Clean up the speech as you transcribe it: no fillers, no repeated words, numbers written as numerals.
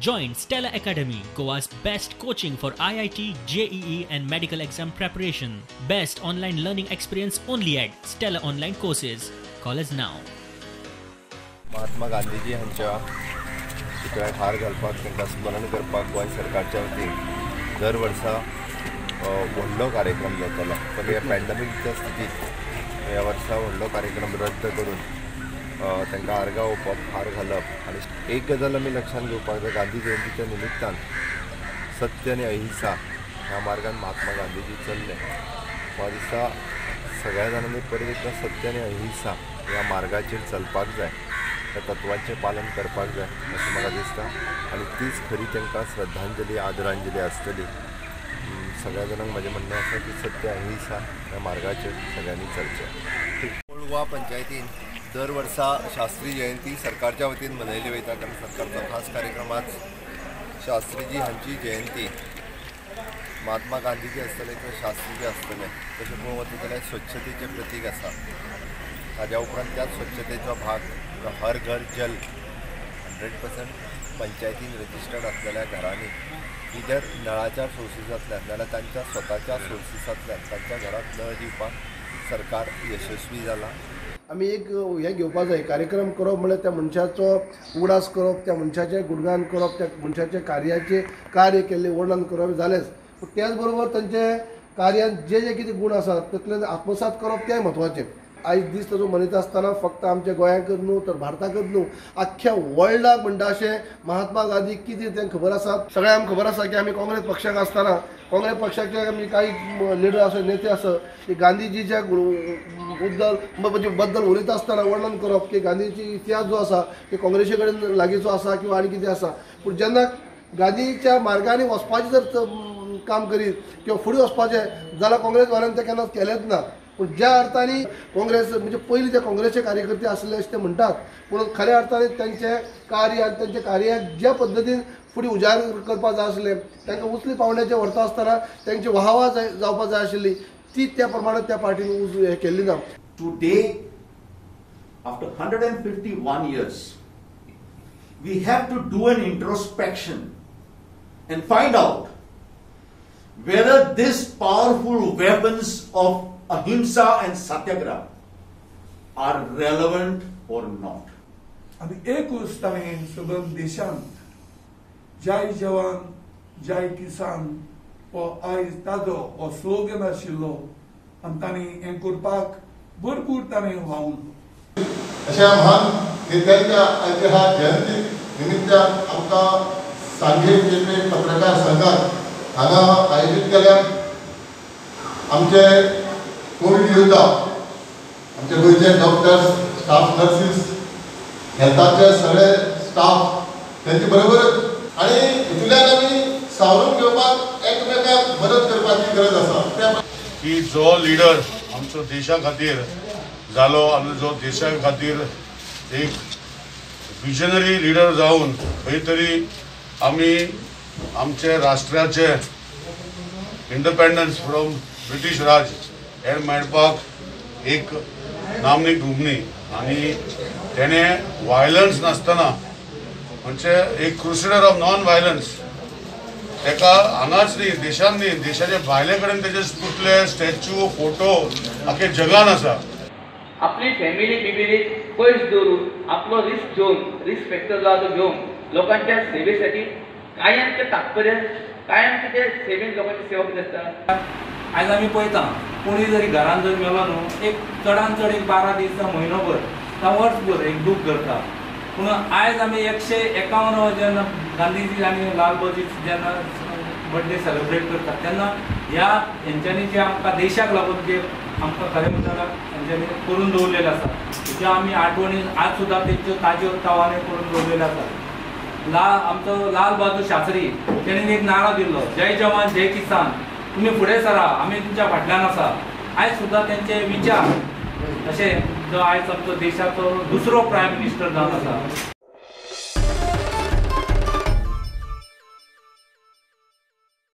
Join Stella Academy, Goa's best coaching for IIT, JEE and medical exam preparation. Best online learning experience only at Stella Online Courses. Call us now. Mahatma Gandhiji हांच्या पुतळ्याक हार घालपाक, तांकां स्मरण करपाक गोंय सरकारच्या वतीन दर वर्सा व्हडलो कार्यक्रम जातालो. पण ह्या पॅन्डमिकच्या स्थितीत ह्या वर्सा व्हडलो कार्यक्रम रद्द करून तांकां आर्गां ओंपप, हार घालप. आनी एक गजाल आमी लक्षांत घेवपाक जाय, गांधी जयंतीच्या निमित्तान सत्य आनी अहिंसा ह्या मार्गान महात्मा गांधीजी चल्ले. म्हाका दिसता सगळ्या जाणांनी परत एकदां सत्य आनी अहिंसा ह्या मार्गाचेर चलपाक जाय, त्या तत्वांचें पालन करपाक जाय अशें म्हाका दिसता. आनी तीच खरी तांकां श्रद्धांजली, आदरांजली आसतली. सगळ्या जाणांक म्हजें म्हणणें आसा की सत्य अहिंसा ह्या मार्गाचेर सगळ्यांनी चलचें. ओल्ड गोवा पंचायतीन दर वर्सा शास्त्री जयंती सरकारच्या वतीन मनयली वयता, कारण सरकारचो खास कार्यक्रम आज शास्त्रीजी हांची जयंती. महात्मा गांधीजी आसतले किंवा शास्त्रीजी आसतले, तशें पळोवंक वता जाल्यार स्वच्छतेचें प्रतीक आसा. ताज्या उपरांत त्याच स्वच्छतेचो भाग हर घर जल 100% पंचायतीन रजिस्टर्ड आसलेल्या घरांनी इधर नळाच्या सोर्सीसांतल्यान नाल्यार तांच्या स्वताच्या सोर्सीसांतल्यान तांच्या घरांत नळ दिवपाक सरकार यशस्वी जाला. आमी एक हें घेवपा जाय, कार्यक्रम करप म्हळ्यार त्या मनशाचो उगडास करप, त्या मनशाचें गुणगान करप, त्या मनशाचें कार्याचें कार्य केल्लें वर्णन करप जालेंच, पूण त्याच बरोबर तांचे कार्यान जे जे कितें गूण आसात तातूंतल्यान आत्मसात करप तें म्हत्वाचें. आयज दीस ताजो मनयता आसतना फक्त आमच्या गोंयांकच न्हू तर भारताकच न्हू, आख्ख्या वर्ल्डाक म्हणटा अशें महात्मा गांधी कितें तें खबर आसा. सगळ्यांक खबर आसा की आमी काँग्रेस पक्षाक आसतना काँग्रेस पक्षाचे आमी कांय लिडर आसा, नेते आसा की गांधीजीच्या बद्दल म्हणजे बद्दल उलयता आसतना वर्णन करप की गांधीजी इतिहास जो आसा की काँग्रेसी कडेन लागींचो आसा किंवा आनी कितें आसा. पूण जेन्ना गांधीच्या मार्गांनी वचपाचें जर काम करीत किंवा फुडें वचपाचें जाल्यार काँग्रेसवाल्यांनी तें केन्नाच केलेंच ना. पूण ज्या अर्थानी काँग्रेस म्हणजे पयलीं ते काँग्रेसचे कार्यकर्ते आसले अशें ते म्हणटात, पूण खऱ्या अर्थान तांचें कार्य आनी तांच्या कार्याक ज्या पद्दतीन फुडें उजार करपाक जाय आसलें, तांकां उचली पावण्याचें व्हरता आसतना तांची वाहवा जावपाक जाय आशिल्ली ती त्या प्रमाणे त्या पार्टीन हें केल्ली ना. Today, after 151 years, we have to do an introspection and find out whether these powerful weapons of ahimsa and satyagraha are relevant or not. आनी एकूच ताणें सबंद देशांत जय जवान जय किसान हो आयज ताजो हो स्लोगन आशिल्लो आनी ताणें हें करपाक भरपूर ताणें वावुरलो. अशा महान नेत्यांच्या आयच्या ह्या जयंती निमित्तान आमकां सांगे केपें पत्रकार संघान हांगा आयोजीत केल्या. आमचे कोविड योद्धा, आमचे गोंयचे डॉक्टर्स, स्टाफ, नर्सीस, हेल्थाचे सगळे स्टाफ तेंचे बरोबरच आनी हितूंतल्यान आमी सावरून घेवपाक एकमेकाक मदत करपाची गरज आसा. की जो लिडर आमचो देशा खातीर जालो आनी जो देशा खातीर एक विजनरी लिडर जावन खंय तरी आमी आमचे राष्ट्राचे इंडिपेंडन्स फ्रॉम ब्रिटीश राज हे मेळपाक एक नामनीक घुमनी आनी तेणें वायलन्स नासतना म्हणजे एक क्रुसेडर ऑफ नॉन वायलन्स ताका हांगाच न्ही, देशान न्ही, देशाचे भायले कडेन तेजे पुतळे, स्टॅच्यू, फोटो आख्खे जगान आसा. आपली फॅमिली बिबिली पयस दवरून आपलो रिस्क घेवन, रिस्क फॅक्टर जो आसा तो घेवन लोकांच्या सेवेसाठी कायमचें तात्पर्य, कायमचें ते सेवेन लोकांची सेवा कितें आसता. आयज आमी पळयता कोणी जरी घरान जर मेलो न्हू, एक चडान चड एक 12 दीस जावं म्हयनोभर जावं वर्सभर एक दूख करता. पूण आयज आमी 151 जेन्ना गांधीजी आनी लाल बहादूर जेन्ना बर्थडे सेलिब्रेट करता तेन्ना ह्या हेंच्यांनी जे आमकां देशाक लागून जे आमकां खरें म्हणटा हेंच्यांनी करून दवरलेलें आसा, ज्यो आमी आठवणी आज सुद्दां तेंच्यो ताज्यो तवाने करून दवरलेल्यो आसा. आमचो लाल बहादूर शास्त्री तेणें एक नारो दिल्लो, जय जवान जय किसान, तुमी फुडें सरा, आमी तुमच्या फाटल्यान आसा. आयज सुद्दां तेंचे विचार अशे जो आयज आमचो देशाचो दुसरो प्रायम मिनिस्टर जावन आसा